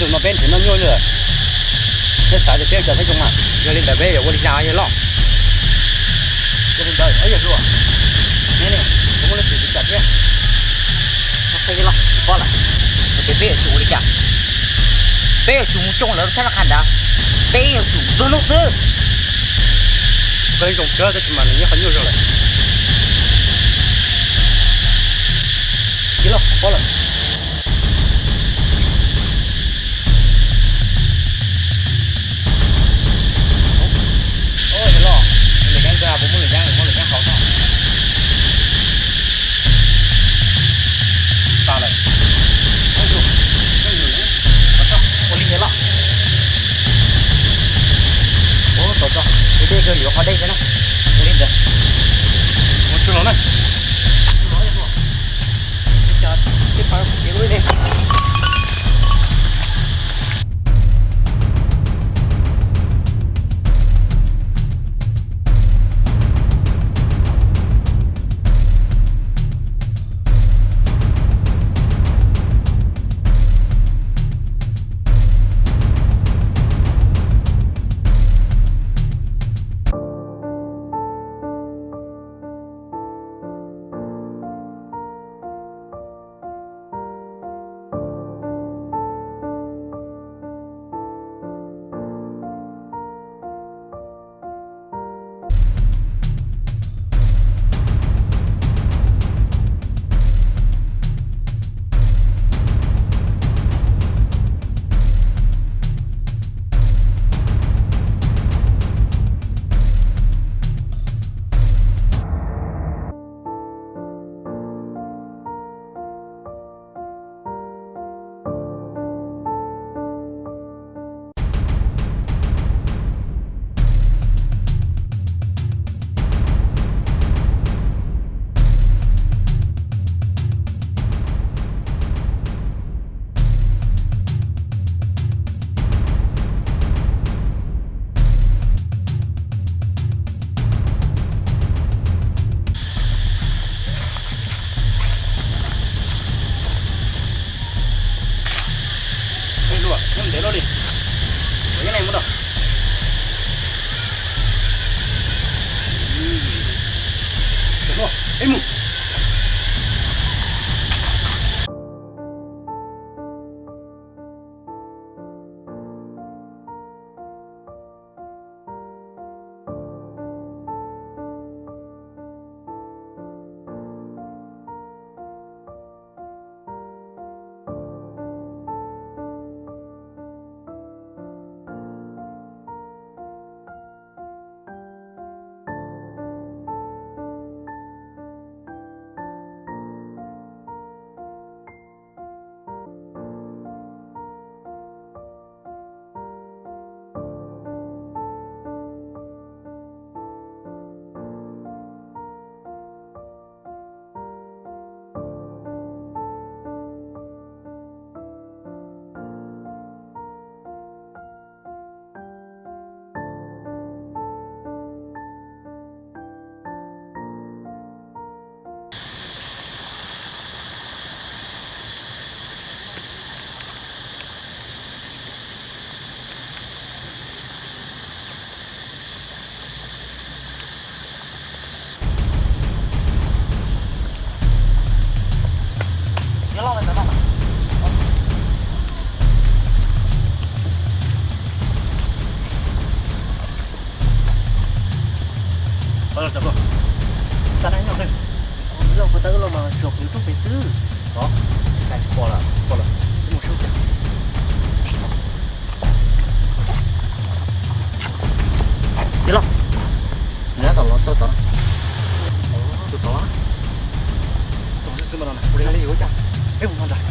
No peb nrhiav noj nyuaj li lawm, nej xav tias peb ua cas thiaj zoo mas. Yog li ntawd peb yuav ua li cas yawg loj? Yog li ntawd, yawg hluas, nej ne, kuv muaj leej twg li cas thiab? Xav xav yawg loj, kuv paub lawm, tias peb yuav tsum ua li cas. Peb yuav tsum mus tsoo lawv rau thaj nab qha nrad, peb yuav tsum nplua nuj xwb. Koj zoo kawg tab sis mas nws nyob qhov nyuaj zog lawm. Yawg loj, kuv paub lawm. Yawg loj, lwm yeeb kawg, puas muaj lwm yeeb, muaj lwm yeeb hauv no. Tas lawm. Ua li yawg loj. Ua tau tso, ib dej kawg yuav qhov dej thiab na. Ua li ntawd. Ua tsuj los na. Tsuj los yawg loj. Tej phav kuv kev ua li ne. Ej, luag nyob ntev luaj li, ua nyob ne mus rau. Ej, mus. Ua li cas, ua li cas, ua li cas, ua li cas. Ua li cas, ua li cas.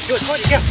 Khov kiag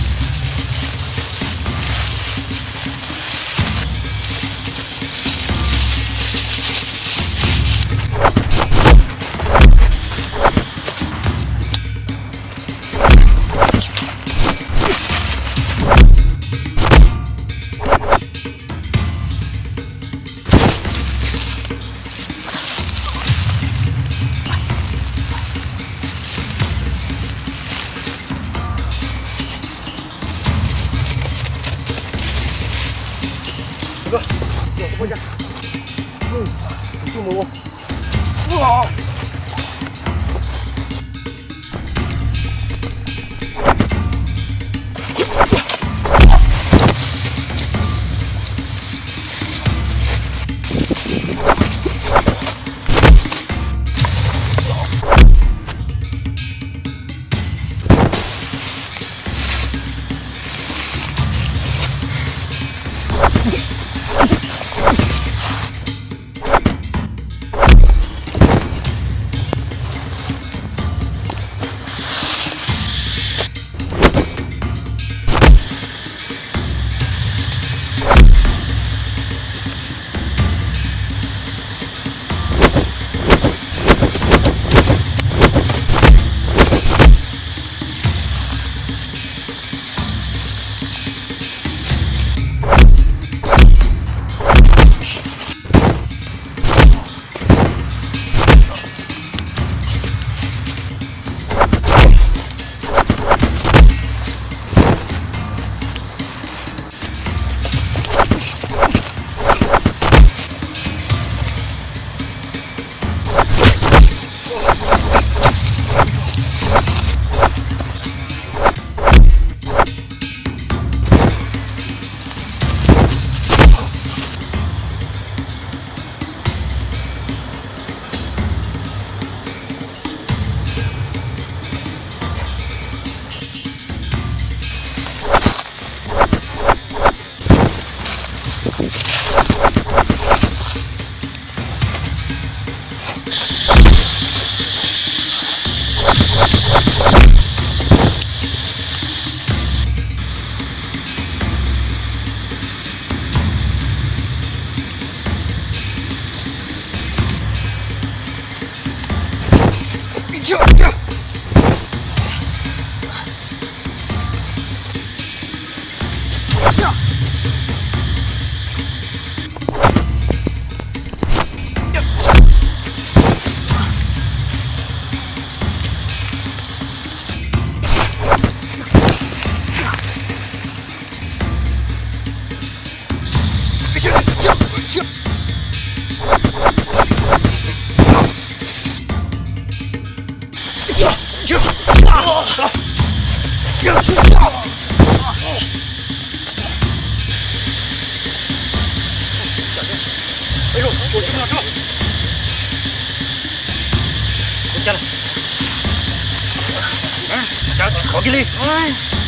li.